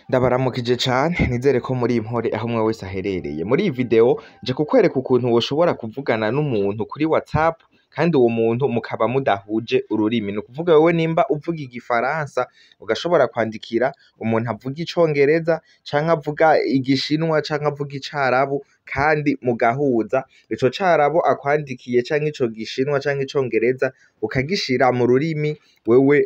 Ndabaramukije cane, nizere ko muri impore aho umwe wese aherereye. Muri iyi video nje kukwereka ukuntu woshobora kuvugana n'umuntu kuri WhatsApp kandi uwo muntu mukaba mudahuje ururimi. Ni ukuvuga wewe nimba uvuga igifaransa ugashobora kwandikira umuntu avuga icongereza canke avuga igishinwa canke avuga icarabu kandi mugahuza, ico carabu akwandikiye canke ico gishinwa canke icongereza ukagishira mu rurimi wewe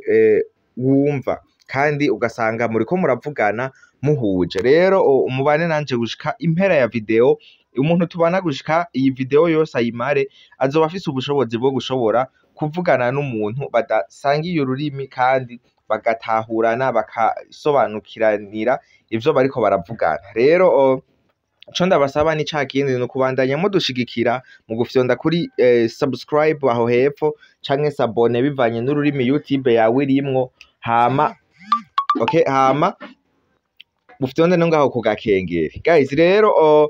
wumva, kandi ugasanga muriko muravugana muhuje. Rero mubane nanje gushika impera ya video. Umuntu tubana gushika iyi video yose ayimare azoba afise ubushobozi bwo gushobora kuvugana n'umuntu badasangiye ururimi kandi bagatahurana, bakasobanukiranira ivyo bariko baravugana. Rero ico ndabasaba ni ca kindi, ni ukubandanya mudushigikira mu gufyonda kuri subscribe aho hepfo canke s'abonner bivanye n'ururimi YouTube yawe irimwo, hama okay, hama mufyonde no ngaho ku gakengeri. Guys, rero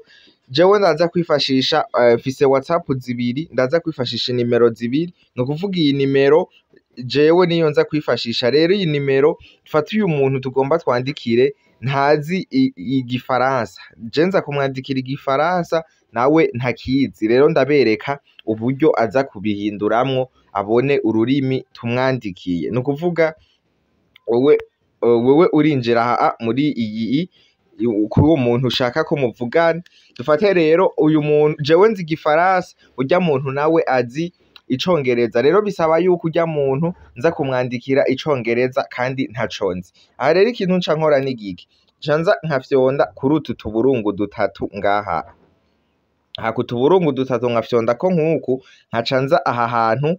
jewe ndaza kwifashisha, mfise WhatsApp zibiri, ndaza kwifashisha nimero zibiri. Ni ukuvuga iyi nimero jewe niyo nza kwifashisha. Rero iyi nimero, fata uyu muntu tugomba twandikire ntazi igifaransa, je nza kumwandikira igifaransa nawe ntakizi. Rero ndabereka uburyo aza kubihinduramwo abone ururimi tumwandikiye. Ni ukuvuga wewe urinjira aha muri iyi kuri uwo muntu ushaka ko muvugana. Dufate rero uyu muntu, jewe nzi igifaransa, urya muntu nawe azi icongereza. Rero bisaba yuko urya muntu nza kumwandikira icongereza kandi ntaco nzi. Aha rero ikintu nca nkora ni giki? Nca nza nkafyonda kuri utu tuburungu dutatu ngaha. Aha ku tuburungu dutatu nkafyondako nkuku, nkaca nza aha hantu,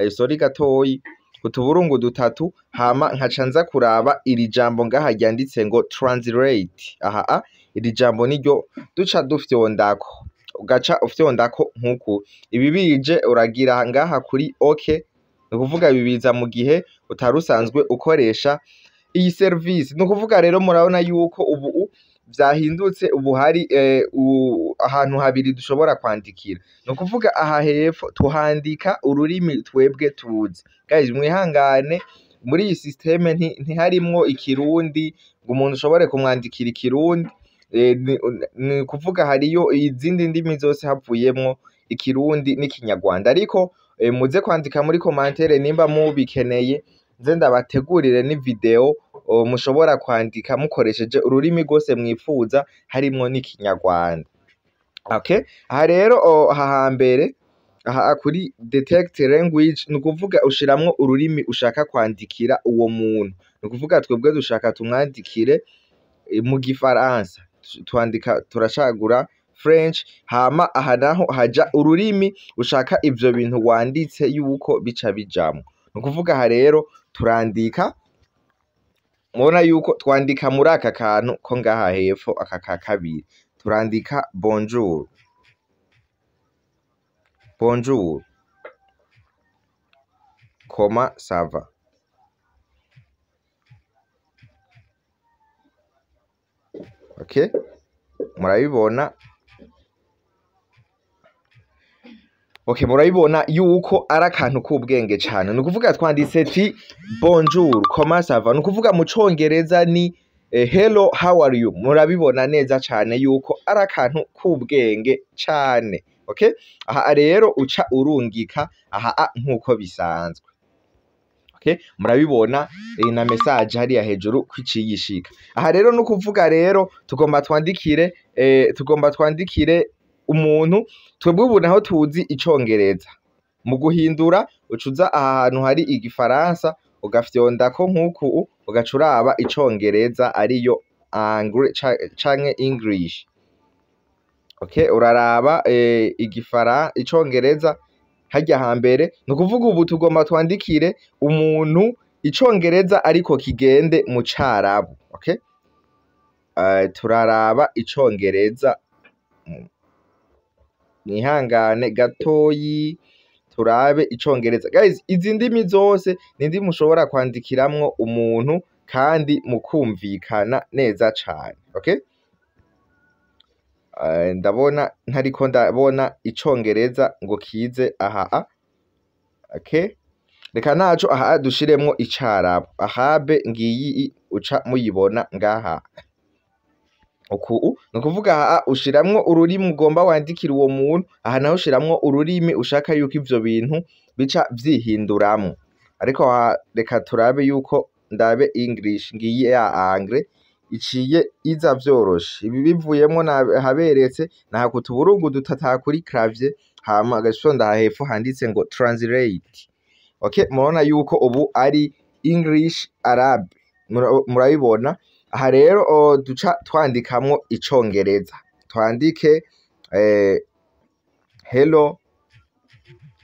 sorry gatoyi, ku tuburungu dutatu, hama nkaca nza kuraba iri jambo ngaha ryanditse ngo translate. Aha iri jambo niryo duca dufyondako, ugaca ufyondako nkuku. Ibi bije uragira ngaha kuri OK, ni ukuvuga bibiza mu gihe utari usanzwe ukoresha iyi service. Ni ukuvuga rero murabona yuko ubu vyahindutse, ubu hari ahantu habiri dushobora kwandikira. Ni ukuvuga aha hepfo tuhandika ururimi twebwe tuzi. Guys, mwihangane, muri iyi systeme ntiharimwo ikirundi ngo umuntu ushobore kumwandikira ikirundi. Ni ukuvuga hariyo izindi ndimi zose havuyemwo ikirundi n'ikinyarwanda. Ariko muze kwandika muri commentaire nimba mubikeneye, nze ndabategurire ni video mushobora kwandika mukoresheje ururimi rwose mwipfuza harimwo n'ikinyarwanda. Okay, aha rero aha hambere aha kuri detect language, ni ukuvuga ushiramwo ururimi ushaka kwandikira uwo muntu. Ni ukuvuga twebwe dushaka tumwandikire mu gifaransa, twandika turacagura French, hama aha naho haja ururimi ushaka ivyo bintu wanditse yuko bica bijamwo. Ni ukuvuga aha rero turandika, mubona yuko twandika muri aka kantu ko ngaha hepfo aka ka kabiri, turandika bonjour, bonjour, comment ça va. Okay, murabibona. Okay, murabibona yuko ari akantu k'ubwenge cane. Ni ukuvuga twanditse ti bonjour, comment ça va. Ni ukuvuga mu congereza ni hello, how are you. Murabibona neza cane yuko ari akantu k'ubwenge cane. Okay, aha rero uca urungika aha nkuko bisanzwe. Okay, murabibona na message hariya hejuru kwiciyishika. Aha rero no kuvuga rero tugomba twandikire tugomba twandikire umuntu twebwe ubu naho tuzi icongereza. Mu guhindura ucuza aha hantu hari igifaransa ugafyondako nkuku, ugaca uraba icongereza ariyo anglais canke English. Okay, uraraba icongereza harya hambere. Ni ukuvuga ubu tugomba twandikire umuntu icongereza ariko kigende mu carabu. Okay, turaraba icongereza, mwihangane gatoyi turabe icongereza. Guys, izi ndimi zose ni ndimi mushobora kwandikiramwo umuntu kandi mukumvikana neza cane. Okay, ndabona ntariko ndabona icongereza ngo kize aha. Okay, reka naco aha dushiremwo icarabu. Ahabe ngiyi uca muyibona ngaha. Uku ni ukuvuga aha ushiramwo ururimi ugomba wandikira uwo muntu, aha naho ushiramwo ururimi ushaka yuko ivyo bintu bica vyihinduramwo. Ariko aha reka turabe yuko ndabe English, ngiyi ya anglais iciye iza vyoroshe. Ibi bivuyemwo nahaberetse naha ku tuburungu dutatu aha kuri clavier, hama ugaca ufyonda aha hepfo handitse ngo translate. Okay, murabona yuko ubu ari English Arabe, murabibona. Aha rero duca twandikamwo icongereza, twandike hello,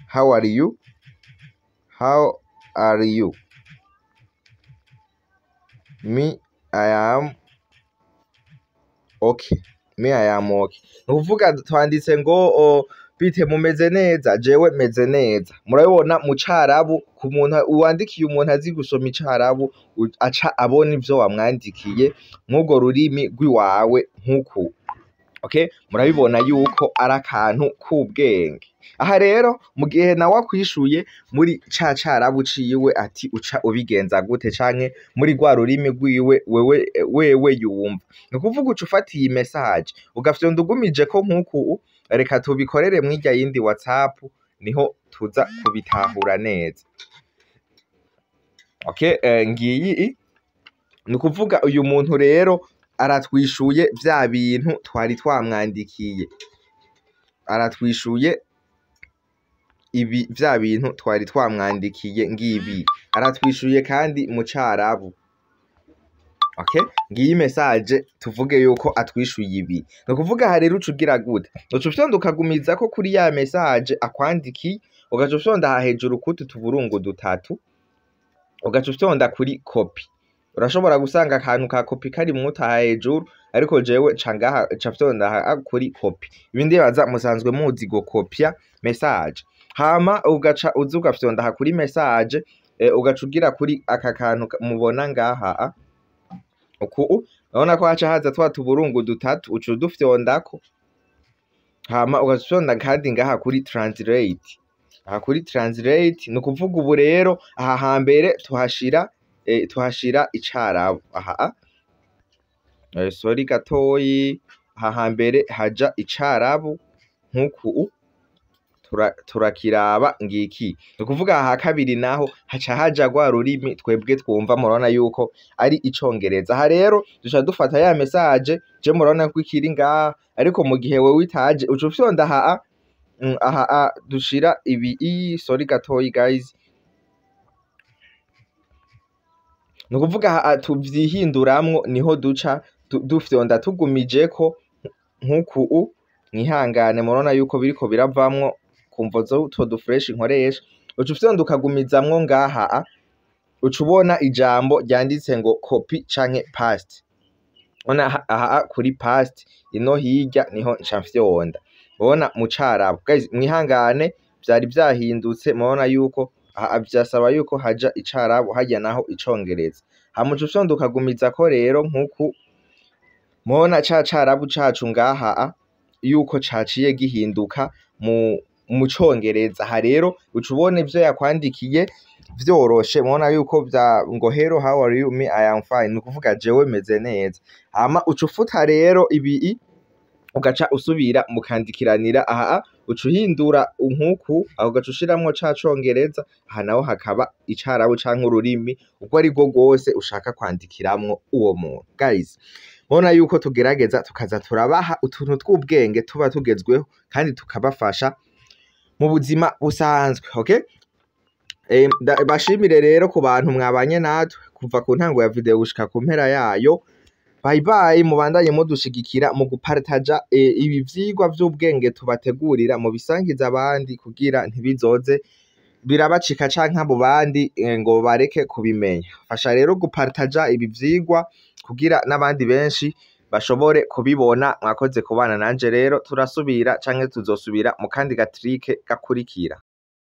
how are you, how are you, me I am okay, me I am okay. Ni ukuvuga twanditse ngo bite, mumeze neza, jewe meze neza. Murabibona mu carabu, ku muntu wandikiye, umuntu azi gusoma icarabu aca abona ivyo wamwandikiye mw'urwo rurimi rw'iwawe nk'uku. Okay, murabibona yuko ari akantu k'ubwenge. Aha rero mu gihe nawe akwishuye muri ca carabu ciwe, ati uca ubigenza gute, canke muri rwa rurimi rwiwe wewe yumva? Ni ukuvuga uca ufata iyi message ugafyonda ugumijeko nk'uku. Reka tubikorere mw'irya yindi WhatsApp, niho tuza kubitahura neza. Okay, ngiyi. Ni ukuvuga uyu muntu rero aratwishuye vya bintu twari twamwandikiye, aratwishuye ibi vya bintu twari twamwandikiye, ngibi aratwishuye kandi mu carabu. Okay, ngiyi message, tuvuge yuko atwishuye ibi. Ni ukuvuga aha rero uca ugira gute? Uca ufyonda ukagumizako kuri ya message akwandikiye, ugaca ufyonda aha hejuru kutu tuburungu dutatu, ugaca ufyonda kuri copy. Urashobora gusanga akantu ka copy kari mwutaha hejuru, ariko jewe nca ngaha, nca fyonda aha kuri copy. Ibi ndibaza musanzwe muzi gukopya message. Hama ugaca uza ugafyonda aha kuri message, ugaca ugira kuri aka kantu mubona ngaha uku. Urabona ko haca haza twa tuburungu dutatu, uca udufyondako, hama ugaca ufyonda kandi ngaha kuri translate. Aha kuri translate, ni ukuvuga ubu rero aha hambere tuhashira icarabu aha. Sorry gatoyi, aha hambere haja icarabu nk'uku turakiraba ngiki. Ni ukuvuga aha kabiri naho haca haja rwa rurimi twebwe twumva, murabona yuko ari icongereza. Aha rero duca dufata ya message, je murabona ko ikiri ngaha, ariko mu gihe wewe itaje uca ufyonda aha aha dushira ibi i. Sorry gatoyi guys. Ni ukuvuga aha tuvyihinduramwo niho duca dufyonda tugumijeko nk'uku. Mwihangane, murabona yuko biriko biravamwo kumvo z'utwo duflèche nkoresha. Uca ufyonda ukagumizamwo ngaha, uca ubona ijambo ryanditse ngo copy canke paste. Ubona aha kuri paste ino hirya niho nca mfyonda, ubona mu carabu. Guys, mwihangane, vyari vyahindutse. Murabona yuko aha vyasaba yuko haja icarabu, harya naho icongereza. Hama uca ufyonda ukagumizako rero nk'uku, murabona ca carabu cacu ngaha yuko caciye gihinduka mu congereza. Aha rero uca ubona ivyo yakwandikiye vyoroshe. Murabona yuko vya ngo hello, how are you, me I am fine, ni ukuvuga jewe meze neza. Hama uca ufuta rero ibi, ugaca usubira mukandikiranira. Aha uca uhindura nkuku, aho ugaca ushiramwo ca congereza, aha naho hakaba icarabu canke ururimi urwo arirwo rwose ushaka kwandikiramwo uwo muntu. Guys, murabona yuko tugerageza tukaza turabaha utuntu tw'ubwenge tuba tugezweho kandi tukabafasha mu buzima busanzwe. Okay, bashimire rero ku bantu mwabanye natwe kuva ku ntango ya video gushika ku mpera yayo. Bye bye, mubandanye mudushigikira mu gupartaja ibi vyigwa vy'ubwenge tubategurira, mubisangiza abandi kugira ntibizoze birabacika canke abo bandi ngo bareke kubimenya. Fasha rero gupartaja ibi vyigwa kugira n'abandi benshi bashobore kubibona. Mwakoze kubana nanje rero, turasubira canke tuzosubira mu kandi gatrike gakurikira.